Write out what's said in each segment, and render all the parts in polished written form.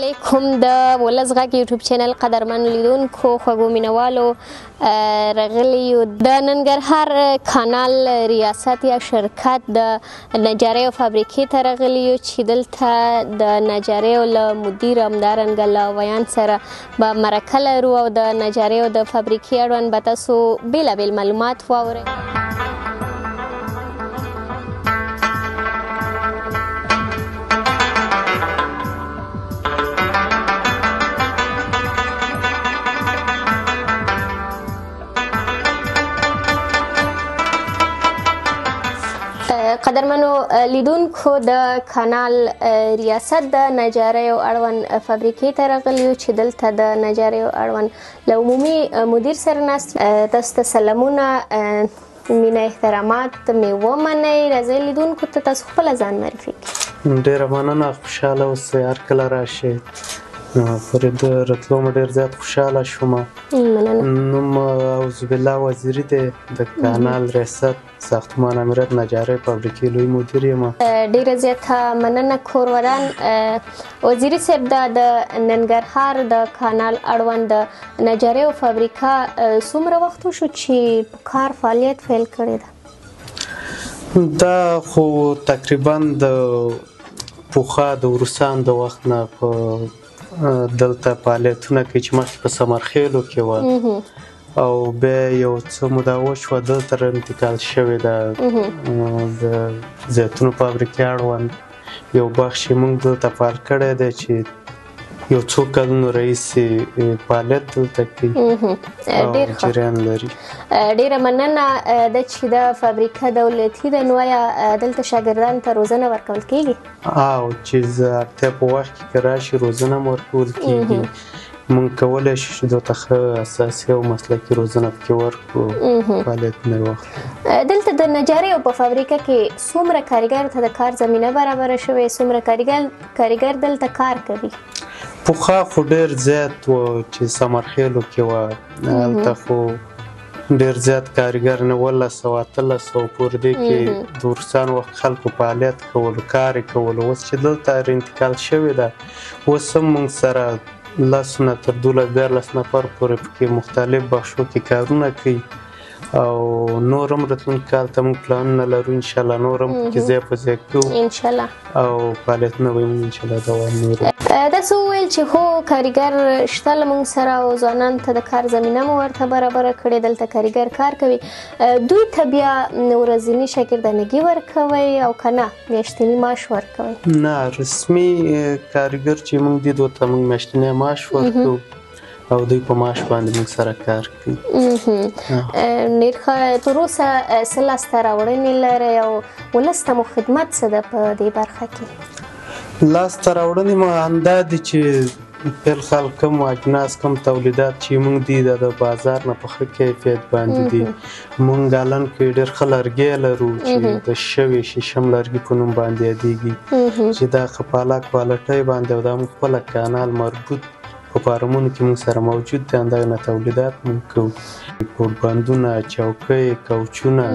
علیکم د ولس غږ یوټیوب چینل قدرمن لیدونکو، خوږو مینوالو، راغلي یو د ننګرهار کانال ریاست یا شرکت د نجاریو فابریکې ته راغلي یو چې دلته د نجاریو له مدیر همدارنګه له ویاند سره به مرکه لرو او د نجاریو د فابریکې اړوند به تاسو بېلابېل معلومات واورئ. قدرمنو لیدونکو، د کانال ریاست د نجاریو اړوند فابریکې ته راغلي یو چې دلته د نجاریو اړوند له عمومي مدیر سره ناست. تاسو ته سلامونه، مینه، احترامات مې ومنئ. راځئ لیدونکو ته تاسو خپله ځان معرفي کړئ. ډېره مننه، خوشحاله اوسئ، هر کله راشئ. فرید راتلو مو ډېر زیات خوشحاله شوم. مننه. نوم اعوذ بالله وزیري دی، د کانال ریاست ساختمان امیرت نجارۍ فابریکې لوی مدیر یم. ډېره زیاته مننه کور ودان. وزیري صاحب، دا د ننګرهار د کانال اړوند د نجاریو فابریکه څومره وخت وشو چې په کار فعالیت پیل کړې ده؟ دا خو تقریبا د پخوا د وروسان د وخت نه په دلته فعالیتونه کوي چې مخکې په سمرخیلو کې وه او بیا یو څه موده وشوه دلته را انتقال شوې ده. د زیتونو فابریکې اړوند یو بخش یې موږ دلته فعال کړی دی چې یو څو کلونو راهیسې فعالیت دلته کوي او جریان لري. ډېره مننه. د چې دا فابریکه دولتي ده، نو آیا دلته شاګردانو ته روزنه ورکول کیږي؟ او چې اړتیا په وخت کې که راشي روزنه هم ورکول کیږي. موږ کولی شو چې دوی ته ښه اساسي او مسلکي روزنه پکې ورکړو، فعالیتونه یې واخلو. دلته د نجاریو په فابریکه کې څومره کاریګرو ته د کار زمینه برابره شوې؟ څومره کاریګر دلته کار کوي؟ پخوا خو ډېر زیات و چې سمرخیلو کې وه، هلته خو ډېر زیات کاریګر، 1900 1800 پورې دې کې د روسانو وخت خلکو فعالیت کولو، کار یې کولو. اوس چې دلته را انتقال شوې ده، اوس هم موږ سره 10 نه تر 12 13 نفر پورې پکې مختلف بخشو کې کارونه کوي او نور هم راتلونکي کال ته موږ پلانونه لرو، انشاءالله نور هم پکې ځای په ځای کوو انشاءالله او فعالیتونه به یې موږ انشاءالله دوام نور. تاسو وویل چې هو کاریګر شته له موږ سره او ځوانانو ته د کار زمینه مو ورته برابره کړې، دلته کاریګر کار کوي. دوی ته بیا ورځني شاګردانګي ورکوئ او که نه میاشتني معاش ورکوئ؟ نه، رسمي کاریګر چې موږ دي دوی ته موږ میاشتنی معاش ورکوو او دوی په معاش باندې موږ سره کار کوي. ډېر ښه. تر اوسه څه لاسته راوړنې لرئ او ولس ته مو خدمت څه ده په دې برخه کې؟ لاسته راوړنې مو همدا دي چې فی کوم اجناس، کوم تولیدات چې موږ دي دا د بازار نه په ښه کیفیت باندې دي. موږ الان کې ډېر ښه لرګی لرو چې د شوې شیشم لرګي په نوم باندې یادېږي چې دا ښه په اعلی کوالټۍ باندې او دا موږ خپله کانال مربوط په فارمونو کې موږ سره موجود دی، همدغه نه تولیدات موږ کوو. کوربندونه، چوکۍ، کوچونه،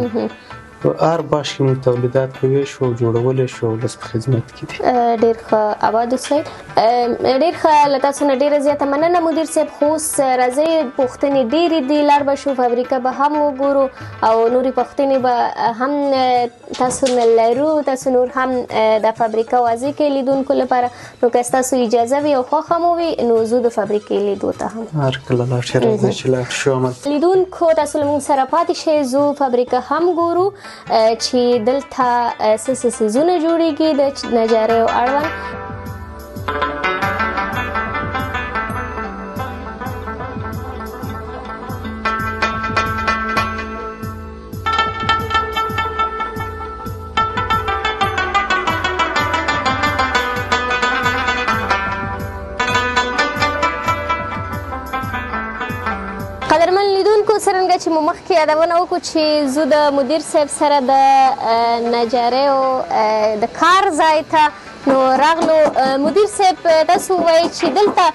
په هر بخش کې موږ تولیدات کوی شو او جوړولی شو او ولس په خدمت کې دي. ډېر ښه، اباد اوسئ. ډېر ښه، له تاسو نه ډېره زیاته مننه مدیر صاحب. خو اوس راځئ، پوښتنې ډېرې دي، لاړ به شو فابریکه به هم وګورو او نورې پوښتنې به هم تاسو نه لرو. تاسو نور هم د فابریکه واضح کړئ لیدونکو لپاره. نو که ستاسو اجازه وي او خوښه مو وي نو ځو د فابریکې لیدو ته هم. هر کله لاړ شئ، راځئ چې لاړ شو عمل. لیدونکو تاسو له موږ سره پاتې شئ، ځو فابریکه هم ګورو چې دلته څه څه څیزونه جوړیږي د نجاریو اړوند. قدرمن لیدونکو، څرنګه چې مو مخکې یادونه وکړو چې زه د مدیر صاحب سره د نجاریو د کار ځای ته نو راغلو. مدیر صاحب، تاسو ووایئ چې دلته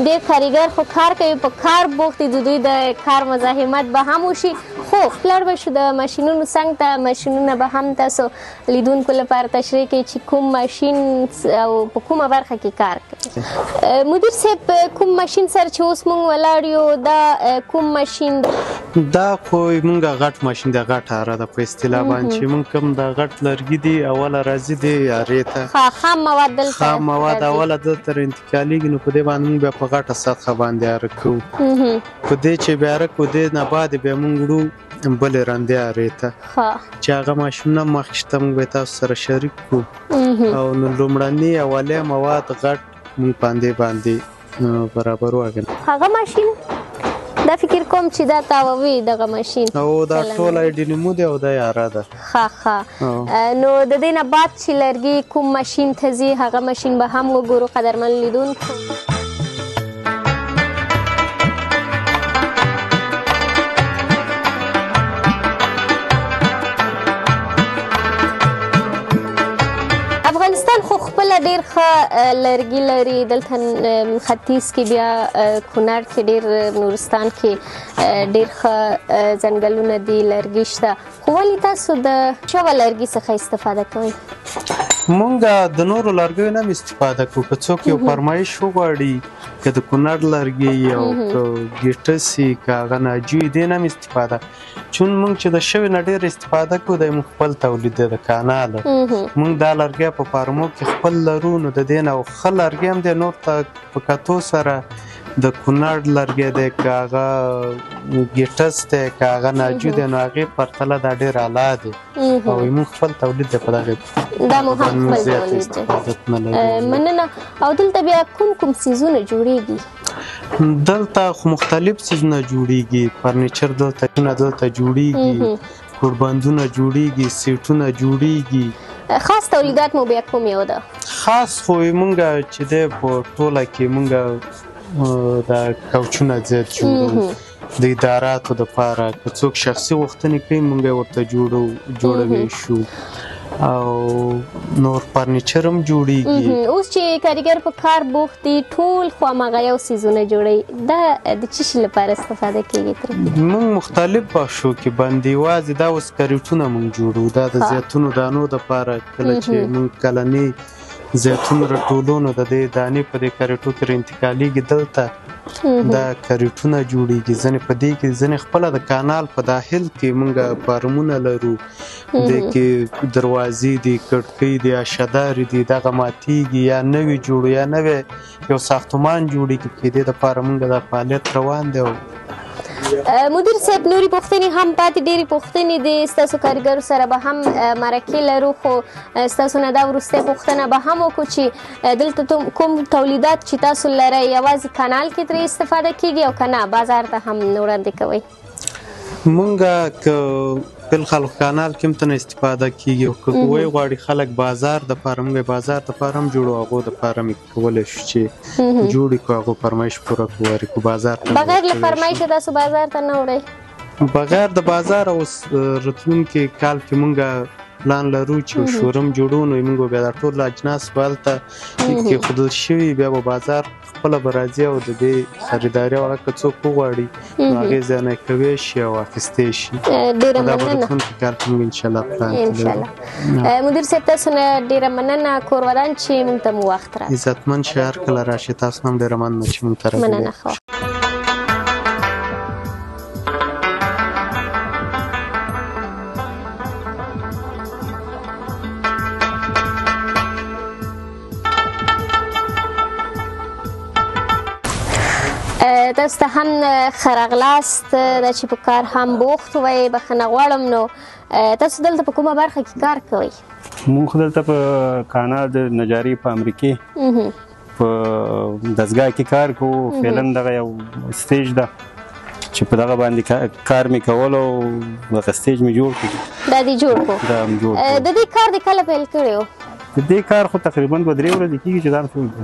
ډېر کاریګر خو کار کوي، په کار بوخت دي، د دوی د کار مزاحمت به هم وشي، خو لاړ به شو د ماشینونو څنګ ته، ماشینونه به هم تاسو لیدونکو لپاره تشریح کړئ چې کوم ماشین او په کومه برخه کې کار کوي. مدیر صاحب، کوم ماشین سره چې اوس مونږ ولاړ یو، دا کوم ماشین؟ دا خو مونږ غټ ماشین دی، غټ اره ده په اصطلاح باندې، چې مونږ کوم دا غټ لرګي دي اوله راځي دی ارې ته، خام مواد دلته، خام مواد اوله دلته انتقالېږي. نو په دې باندې مونږ بیا په غټه سطحه باندې اره کوو. په دې چې بیا اره کوو، دې نه بعد بیا مونږ وړو بلې رندې ارې ته، چې هغه ماشینونه مخکې شته، مونږ به تاسو سره شریک کړو. او نو لومړني اولې مواد غټ مونږ باندې باندې برابرو. هغه ماشین دا فکر کوم چې دا تاووي دغه ماشین، او دا ټول ډینمو دی او دا اره ده. ښه ښه. نو د دې نه بعد چې لرګي کوم ماشین ته ځي، هغه ماشین به هم وګورو قدرمن لیدونکو. افغانستان خو خپله ډېر ښه لرګي لري، دلته ختیځ کې بیا کونړ کې ډېر، نورستان کې ډېر ښه ځنګلونه دي، لرګي شته، خو ولې تاسو د شوه لرګي څخه استفاده کوئ؟ مونږ د نورو لرګیو نه هم استفاده کوو. که څوک یو فرمایش وغواړي، که د کونړ لرګي او که ګیټسي که هغه ناجوي، دې نه هم استفاده، چون مونږ چې د شوې نه ډېر استفاده کوو، دی مونږ خپل تولید دی د کاناله. مونږ دا لرګی په فارمو کې خپل لرو، نو د دې نه ښه لرګی هم دی. نور ته په کتو سره د کونړ لرګی دی، که هغه ګیټس دی، که هغه ناجو دی، نو هغې پرتله دا ډېر اعلی دی او مونږ خپل تولید دی په دغې دا مو هم خپل تولید دی. مننه. او دلته بیا کوم کوم څیزونه جوړیږي؟ دلته خو مختلف څیزونه جوړیږي، فرنیچر دلته جوړیږي، کوربندونه جوړیږي، سیټونه جوړیږي. خاص تولیدات مو بیا کوم یو ده؟ خاص خو مونږ چې دی په ټوله کې مونږ دا کوچونه زیات جوړو د اداراتو دپاره، که څوک شخصي غوښتنې کوي مونږ یې ورته جوړوی شو، او نور فرنیچر هم جوړیږي. اوس چې کاریګر په کار بوخت دي، ټول خو هماغه یو څیزونه جوړوي، دا د څه شي لپاره استفاده کیږي ترې؟ مونږ مختلف بخشو کې باندې، یوازې دا اوس کریټونه مونږ جوړو، دا د زیتونو دانو دپاره. کله چې مونږ کلنې زیتون راټولو، نو د دې دانې په دې کریټو کې انتقالیږي، دلته دا کریټونه جوړیږي. ځینې په دې کې، ځینې خپله د کانال په داخل کې مونږ فارمونه لرو، دې کې دروازې دي، کړکۍ دي، اشدارې دي، دغه ماتیږي یا نوې جوړو یا نوی یو ساختمان جوړیږي پکې، دې دپاره مونږ دا فعالیت روان دی. مدیر صاحب، نورې پوښتنې هم پاتې، ډېرې پوښتنې دي، ستاسو کاریګرو سره به هم مرکې لرو، خو ستاسو نه دا وروستۍ پوښتنه به هم وکړو چې دلته کوم تولیدات چې تاسو لرئ، یوازې کانال کې ترې استفاده کیږي او که نه بازار ته هم وړاندې کوئ؟ مونږ که بالخل کانال کې هم تنه استفاده کیږي، او که وی غواړي خلک بازار دپاره، مونږ بازار دپاره هم جوړو، هغو دپاره مې کولی شو چې جوړې کړو، هغو فرمایش پوره کړو، ورکړو بازار ته. بغیر له فرمایشه تاسو بازار ته نه وړئ؟ بغیر د بازار اوس راتلونکي کال کې مونږ پلان لرو چې شورم جوړو، نو موږ بیا دا ټول اجناس به هلته کېښودل شوي، بیا به بازار خپله به راځي او د دې خریداري او هغه که څوک وغواړي نو هغې ځای نه کوی شي او اخیستی شي. ډېره دا به مننه. راتلونکي کال کې موږ انشاءالله پلان کې لرو. انشاءالله. مدیر صاحب، تاسو نه ډېره مننه، کور ودان چې موږ ته مو وخت راکړ. عزتمن شهر کله راشي، تاسو نه هم ډېره مننه چې موږ ته راغلي. مننه. ښه. تاسو ته هم ښه راغلاست، دا چې په کار هم بوخت وئ، بخښنه غواړم. نو تاسو دلته په کومه برخه کې کار کوئ؟ موږ خو دلته په کانال د نجاري په امریکې په دستګاه کې کار کوو. فعلا دغه یو stage ده چې په دغه باندې کار مې کولو او دغه stage مې جوړ کړ. دا دې جوړ کړو؟ دا مې جوړ کړو. د دې کار دې کله پیل کړی و؟ د دې کار خو تقریبا 2-3 ورځې کېږي چې دا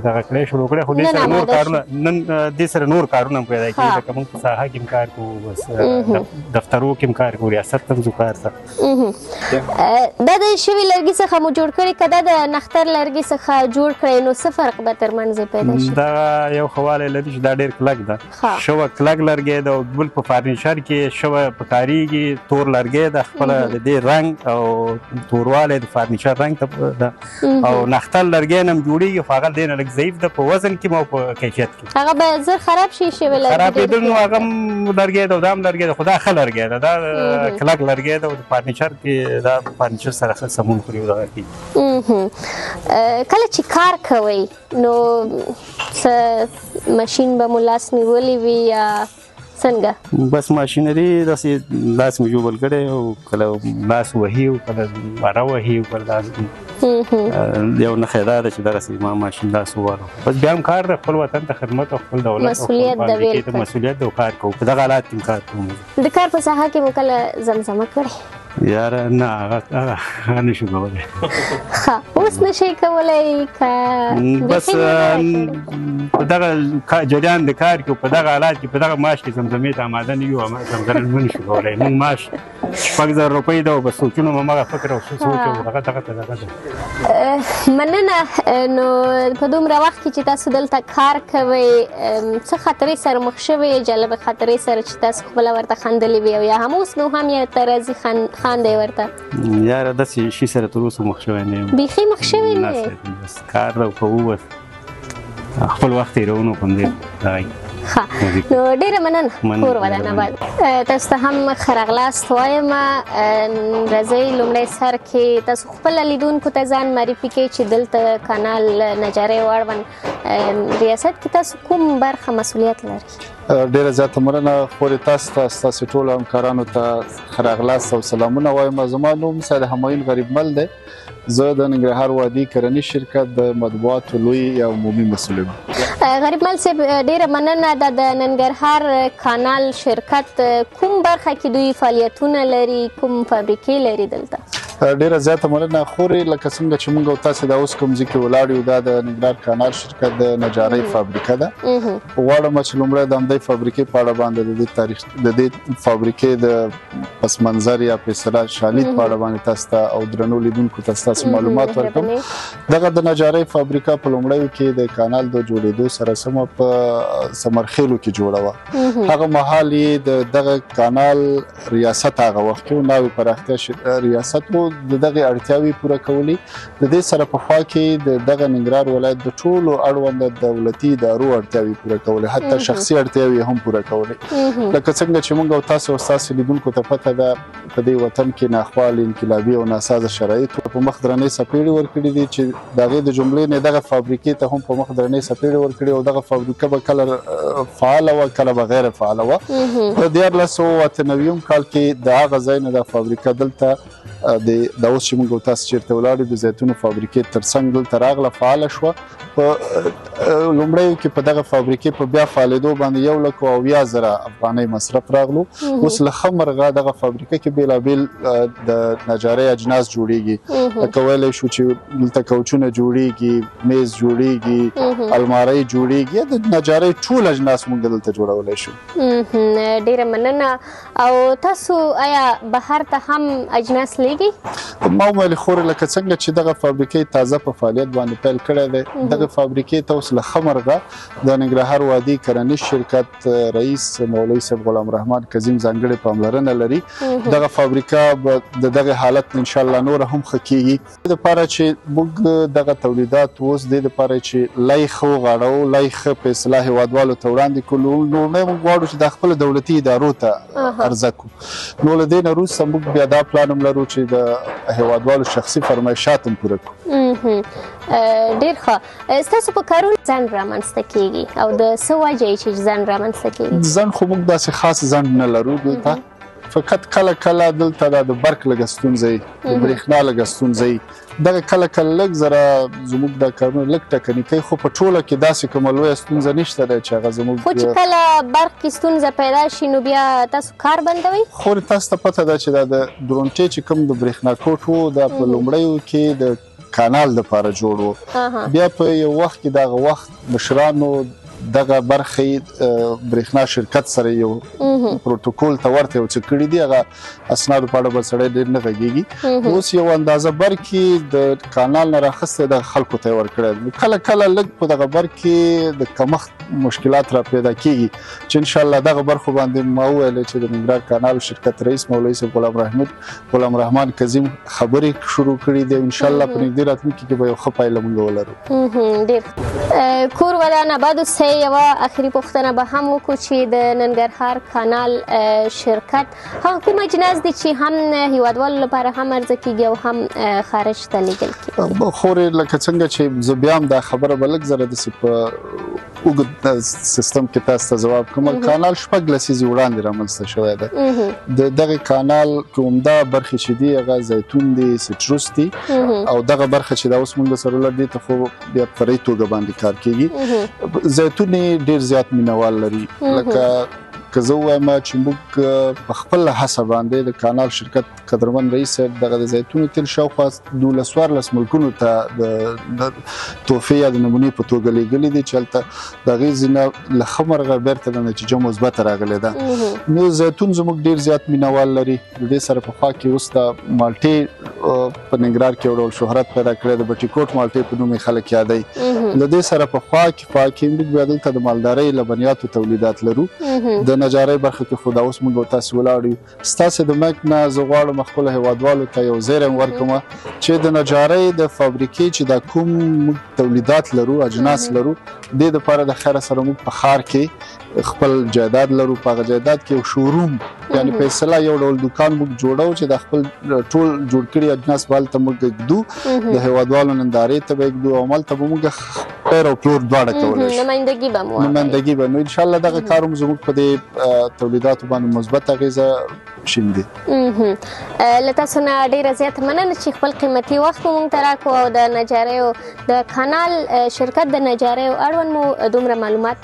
دغه کړی شروع کړی، خو دې سره نور کارونه نن دې سره نور کارونه هم پیدا کېږي، لکه موږ په ساحه کې هم کار کوو، بس دفترو کې هم کار کوو، ریاست ته هم ځو کار ته. دا د شوي لرګي څخه مو جوړ کړی، که دا د نختر لرګي څخه جوړ کړی نو څه فرق به ترمنځ یې پیدا شي؟ دا یو ښه والی لري چې دا ډېر کلک ده، شوه کلک لرګی ده، او بل په فرنیچر کې شوه پکارېږي، تور لرګی ده، خپله د دې رنګ او توروالی د فرنیچر رنګ ته ده. او نختر لرګی نه هم جوړېږي، خو هغه دې نه لږ ضعیف ده په وزن کې او په کیفیت کې. هغه به زر خراب شي شوی لرګی؟ خرابېدل نو هغه هم لرګی ده او دا هم لرګی ده، خو دا ښه لرګی ده، دا کلک لرګی ده او د فرنیچر کې دا فرنیچر سره ښه سمون خوري او دغه کېږي. کله چې کار کوئ نو څه ماشین به مو لاس نیولی وي یا څنګه؟ بس ماشینري داسې لاس مې ژوبل کړی او کله لاس وهي او کله باره وهي او کله داسې یو نښه دا ده چې دغسې ما ماشین لاس ووهلو. بس بیا هم کار ده، خپل وطن ته خدمت او خپل دولت مسؤلیت ده، بالکل مسؤلیت ده او کار کوو، په دغه حالات کې هم کار کوو. د کار په ساحه کې مو کله زمزمه کړې؟ یاره نه، هغه نه شو کولی. ښه، اوس نه شئ کولی که بس په دغه جریان د کار کې، په دغه حالات کې، په دغه معاش کې زمزمې ته آماده نه یو، زمزمه نه شو کولی. موږ معاش 6,000 روپۍ ده او بس سوچونه مو هماغه فکر او سوچ او دغه دغه ته دغه ده. مننه. نو په دومره وخت کې چې تاسو دلته کار کوئ، څه خاطرې سره مخ شوې، جالبې خاطرې سره چې تاسو خپله ورته خندلې وي او یا هم اوس نو هم یې ته راځي خاندی ورته؟ یاره داسې شي سره تر اوسه مخ شوی نه یم. بیخي مخ شوی نه یې؟ بس کار ده کوو، بس خپل وخت تېروو نو په همدې دغه. ښه، نو ډېره مننه، کور ودان آباد. تاسو ته هم ښه راغلاست وایم. راځئ لومړی سر کې تاسو خپله لیدونکو ته ځان معرفي کړئ چې دلته کانال نجارۍ او اړوند ریاست کې تاسو کوم برخه مسؤلیت لرئ؟ ډېره زیاته مننه خورې تاسو ته، ستاسې ټولو همکارانو ته ښه راغلاست او سلامونه وایم. زما نوم سید همایون غریبمل دی، زه د ننګرهار وادي کرنیز شرکت د مطبوعاتو لوی یا عمومي مسؤل یم. غریبمل صاحب ډېره مننه. دا د ننګرهار کانال شرکت کوم برخه کې دوی فعالیتونه لري، کوم فابریکې لري دلته؟ ډېره زیاته مننه خورې. لکه څنګه چې موږ او تاسې دا اوس کوم ځای کې ولاړ یو، دا د ننګرهار کانال شرکت د نجارۍ فابریکه ده. غواړم چې لومړی د همدې فابریکې په اړه باندې د دې تاریخ، د دې فابریکې د پس منظر یا په اصطلاح شالید په اړه باندې تاسو ته او درنو لیدونکو ته ستاسو معلومات ورکړم. دغه د نجارۍ فابریکه په لومړیو کې د کانال د جوړېدو سره سمه په ثمرخېلو کې جوړه وه. هغه مهال یې د دغه کانال ریاست هغه وخت کې ناوې پراختیا ریاست و، د دغې اړتیاوې پوره کولې. د دې سره په خوا کې د دغه ننګرهار ولایت د ټولو اړوند دولتي ادارو اړتیاوې پوره کولې، حتی شخصي اړتیاوې هم پوره کولې. لکه څنګه چې موږ او تاسو او ستاسو لیدونکو ته پته ده، په دې وطن کې ناخوالې، انقلابي او ناسازه شرایط په مخ درنې څپېړې ورکړي دي چې د هغې د جملې نه دغه فابریکې ته هم په مخ درنې څپېړې ورکړي او دغه فابریکه به کله فعاله وه، کله به غیر فعاله وه. په 1398 کال کې د هغه ځای نه دا فابریکه دلته د اوس چې موږ تاسو چېرته ولاړ یو د زیتونو فابریکې ترڅنګ دلته راغله، فعاله شوه. په لومړیو کې په دغه فابریکې په بیا فعالېدو باندې 1,70,000 افغانۍ مصرف راغلو. اوس له ښه مرغه دغه فابریکه کې بېلابېل د نجارۍ اجناس جوړیږي، لکه ویلی شو چې دلته کوچونه جوړیږي، میز جوړیږي، المارۍ جوړیږي، د نجارۍ ټول اجناس موږ دلته جوړولی شو. ډېره مننه. او تاسو آیا بهر ته هم اجناس لیږئ؟ ما وویل خورې لکه څنګه چې دغه فابریکې تازه په فعالیت باندې پیل کړی دی، دغه فابریکې ته اوس له ښه مرغه د ننګرهار وادي کرنیز شرکت رئیس مولوي صاحب غلام رحمان کظیم ځانګړې پاملرنه لري. دغه فابریکه به د دغه حالت انشاءالله نوره هم ښه کیږي. دې لپاره چې موږ دغه تولیدات اوس دې لپاره چې لا یې ښه وغاړو، لا یې ښه په اصطلاح هېوادوالو ته وړاندې کړو، لومړی موږ غواړو چې دا خپل دولتي ادارو ته عرضه کړو. نو له دې نه وروسته موږ بیا دا پلان هم لرو چې د هېوادوالو شخصي فرمایشات هم پوره کړو. ډېر ښه. ستاسو په کارونو ځنډ رامنځته کیږي او د څه وجه یې چې ځنډ رامنځته کیږي؟ ځنډ خو موږ داسې خاص ځنډ نه لرو دلته، فقط کله کله دلته دا د برق لږه ستونزه وي، د برېښنا لږه ستونزه وي، دغه کله کله لږ زره زموږ دا کارونه لږ ټکني کوي، خو په ټوله کې داسې کومه لویه ستونزه نشته دی چې هغه زموږ. خو چې کله برق کې ستونزه پیدا شي نو بیا تاسو کار بندوئ؟ خو تاسو ته پته ده چې دا د درونټې چې کوم د برېښنا کوټ و، دا په لومړیو کې د کانال دپاره جوړ و. بیا په یو وخت کې دغه وخت مشرانو دغه برخې برېښنا شرکت سره یو پروتوکول ته ورته یو څه کړي دي، هغه اسنادو په اړه به سړی ډېر نه غږېږي. اوس یو اندازه برکې د کانال نه راخیستی دغه خلکو ته یې ورکړی. نو کله کله لږ په دغه برخ کې د کمښت مشکلات را پیدا کیږي چې انشاءالله دغه برخو باندې ما وویل چې د ننګرهار کانال شرکت رئیس مولوي صاحب غلام رحمان کظیم خبرې شروع کړې دي. انشاءالله په نږدې راتلونکي کې به یو ښه پایله موږ ولرو. ډېر کور ودان اباد اوسئ. یوه اخري پوښتنه به هم وکړو چې د ننګرهار کانال شرکت هغه کوم اجناس دي چې هم هیوادوالو لپاره هم عرضه کیږي او هم خارج ته لیږل کیږي؟ خورې لکه څنګه چې زه بیا هم دا خبره به لږ ذره داسې په اوږد سیستم کې تاسو ته ځواب کوم. کانال 6 لسیزې وړاندې رامنځته شوی دی. د دغه کانال کې عمده برخې چې دي هغه زیتون دي، سټروس دي، او دغه برخه چې دا اوس موږ سره ولر دي ته خو بیا فرعي توګه باندې کار کیږي. زیتون ډیر زیات مینوال لري. لکه که زه ووایم چې موږ په خپله هڅه باندې د کانال شرکت قدرمن رئیس صاحب دغه د زیتونو تیل شاوخوا 12 14 ملکونو ته د تحفې یا د نمونې په توګه لېږلي دي چې هلته د هغې ځینه له ښه مرغه بېرته د نتیجه مثبته راغلې ده. نو زیتون زموږ ډېر زیات مینوال لري. د دې سره په خوا کې اوس د مالټې په ننګرهار کې یو ډول شهرت پیدا کړی، د بټي کوټ مالټې په نوم یې خلک یادوي. له دې سره په خوا کې موږ بیا دلته د مالدارۍ لبنیاتو تولیدات لرو. د نجارۍ برخه کې خو دا اوس موږ تاسو ولاړ یو. ستاسو د مایک نه زه غواړم خپل هیوادوالو ته یو زیری ورکړم چې د نجارۍ د فابریکې چې دا کوم موږ تولیدات لرو، اجناس لرو، دې دپاره د خیره سره موږ په ښار کې خپل جایداد لرو. په هغه جایداد کې یو شوروم، یعنې په اصطلاح یو ډول دوکان موږ جوړو چې د خپل ټول جوړ کړي اجناس به هلته موږ ږدو، د هیوادوالو نندارې ته به یې ږدو او هملته به موږ پیر او پلور دواړه کولی شو. نمایندګي به مو نمایندګي به. نو انشاءالله دغه کار هم زموږ په دې تولیداتو باندې مثبت اغېزه شیندي. له تاسو نه ډېره زیاته مننه چې خپل قیمتي وخت مو موږ ته راکړو او د نجاریو د کانال شرکت د نجاریو اړوند مو دومره معلومات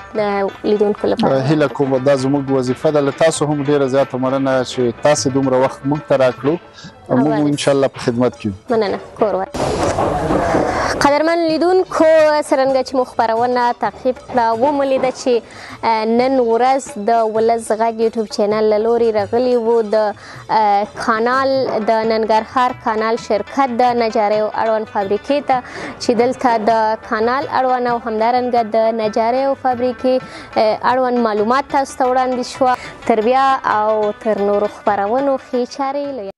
لیدونکو لپاره. هیله کوم دا زموږ وظیفه ده. له تاسو هم ډېره زیاته مننه چې تاسو دومره وخت موږ ته راکړو. موږ انشاءالله په خدمت کې یو. مننه. کور قدرمن لیدونکو، څرنګه چې مو خپرونه تعقیب کړه ومو لیده چې نن ورځ د ولس غږ یوټیوب چینل له لوري راغلي وو د کانال د ننګرهار کانال شرکت د نجاریو اړوند فابریکې ته چې دلته د کانال اړوند او همدارنګه د نجاریو فابریکې اړوند معلومات تاسو ته وړاندې شوه. تر بیا او تر نورو خپرونو ښې چارې.